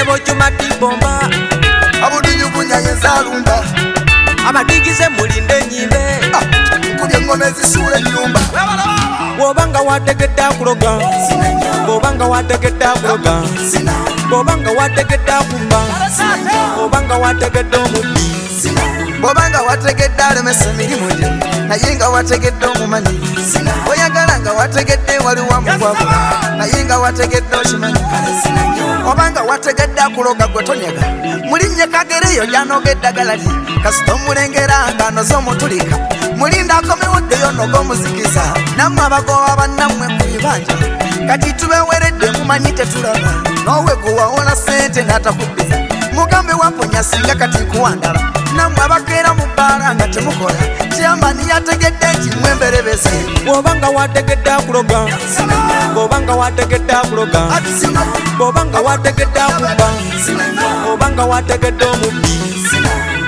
Sebo Juma Tibomba Abudunyugunya yenzalumba Abadigize mulinde nyimbe Nkubye engoma ezisuula ennyumba Bw'obanga wategedde akuloga Bw'obanga wategedde akuloga Bw'obanga wategedde akubba Bw'obanga wategedde omubbi Bw'obanga wategedde alemesa emirimu gye naye nga wategedde omumanyi Oyagala nga wategedde waliwo amukwabula naye nga wategedde okimanyi Obanga wategedde akuloga gwe tonyega Mulinnye kagereyo gy'anoga eddagala lye kasita omulengera ng'anoze omutulika Mulinda akomewoddeyo noga omuzikiza nammwe abagoba bannammwe ku bibanja kati tubeweredde mumanyi tetulaba n'owe gwe wawola ssente n'atakuddiza Mugambe wamponya singa kati nkuwandala nammwe abakeera mu bbaala nga temukola Kyamani yategedde nti mmwe mberebeze Bw'obanga wategedde akuloga Bw'obanga wategedde akuloga Bw'obanga wategedde akubba Bw'obanga wategedde omubbi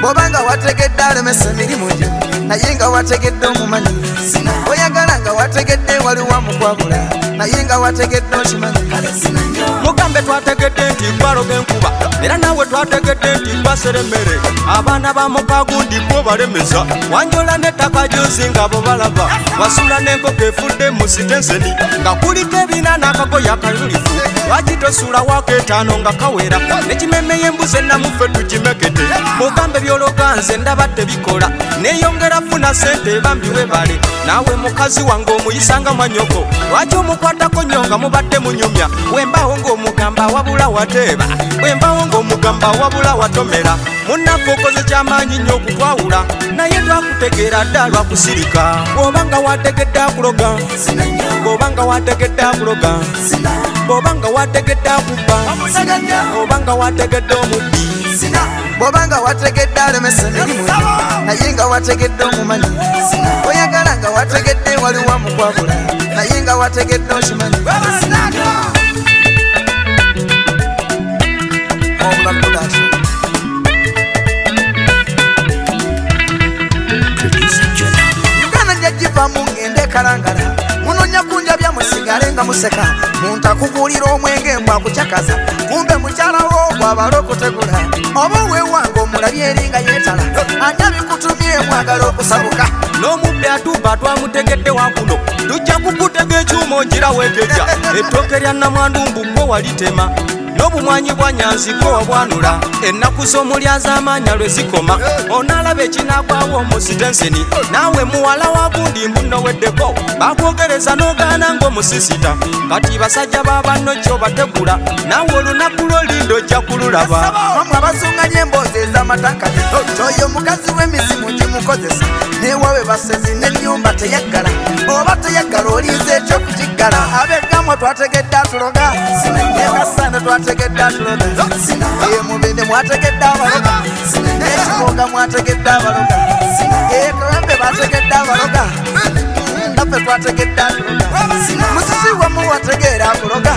Bw'obanga wategedde alemesa emirimu gye naye nga wategedde omumanyi Oyagala nga wategedde waliwo amukwabula naye nga wategedde okimanyi Mugambe twategedde nti gwaloga enkuba era naawe twategedde nti gwasera emmere Abaana ba mukagundi gwo balemeza Wanjola n'ettaka gy'ozi nga bo balaba Wasula n'enkoko efudde mu sitenseni nga kuliko ebina n'akagoye akayulifu Lwaki tosuula waako etaano nga kawera N'ekimeme y'embuzi ennamuffe tugimekete Mugambe by'ologa nze ndaba tebikola Neeyongera funa ssente bambi weebale Naawe mukazi wange omuyisanga mwannyoko Lwaki omukwatako nnyo nga mubadde munyumya Wembaawo ng'omugamba wabula wateeba Wembaawo ng'omugamba wabula watomera Munnaffe okoze ky'amaanyi nnyo okutwawula naye twakutegeera dda lwakusirika Bw'obanga wategedde akuloga Bw'obanga wategedde akuloga Bw'obanga wategedde akubba Bw'obanga wategedde omubbi Bw'obanga wategedde alemesa emirimu gye naye nga wategedde omumanyi Oyagala nga wategedde waliwo amukwabula naye nga wategedde okimanyi Uganda njagivaamu ngende Kalangala munoonya kunja bya musigale nga museka Muntu akuguulira omwenge mbwa akucakaza kumbe mukyala wo gw'abala okutegula Oba owewange omulabye eri nga yeetala ani abikutumye mwagala okusabuka N'omubbi atuba twamutegedde wakuno tujja kukutega ekyuma ogira weekeja Ettooke lya nnamwandu gwe walitema n'obumwanyi bwa Nyanzi gwe wabwanula Ennaku z'omulyazaamaanya lwe zikoma onaalaba ekinaagwawo omusitenseni Naawe muwala wa gundi mbunoweddeko bakwogereza n'ogaana ng'omusisita Kati basajja ba banno kyo bategula naawe olunaku lw'olinda ojja kululaba Bamwe abasunganya emboozi ez'amatankane Kyoyo omukazi w'emizimu gimukozesa n'ewaabwe basezi n'ennyumba teyaggala oba teyaggala olinze ekyokugiggala Ab'eggamwa twategedde atuloga Ekasande twategedde atuloga Emubende mwategedde abaloga N'ekiboga mwategedde abaloga Ekawempe bategedde abaloga Naffe twategedde atuloga Musisi wamu wategeera akuloga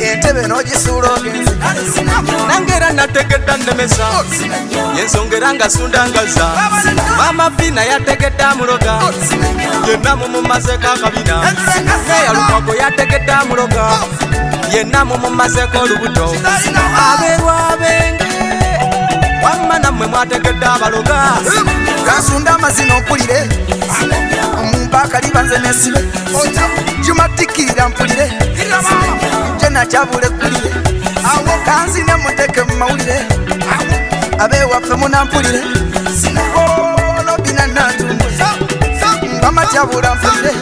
Entebe n'ogisuula ogenze Nange era nategedde annemesa Yensonga era nga sundangaza Maama Fina yategedde amuloga Yenna mumumazeeko akabina Neyalukwago yategedde amuloga Yenna mumumazeeko olubuto Abeerwa abenge wamma nammwe mwategedde abaloga Kansunda amazina ompulire Mumpa akaliba nze nesibe Juma tikkirira mpulire Nje nakyabula eggulire Kanzine muteeke mu mawulire Ab'ewaffe munampulire Olobina Nantumbwe Mbamatyabula mpulire.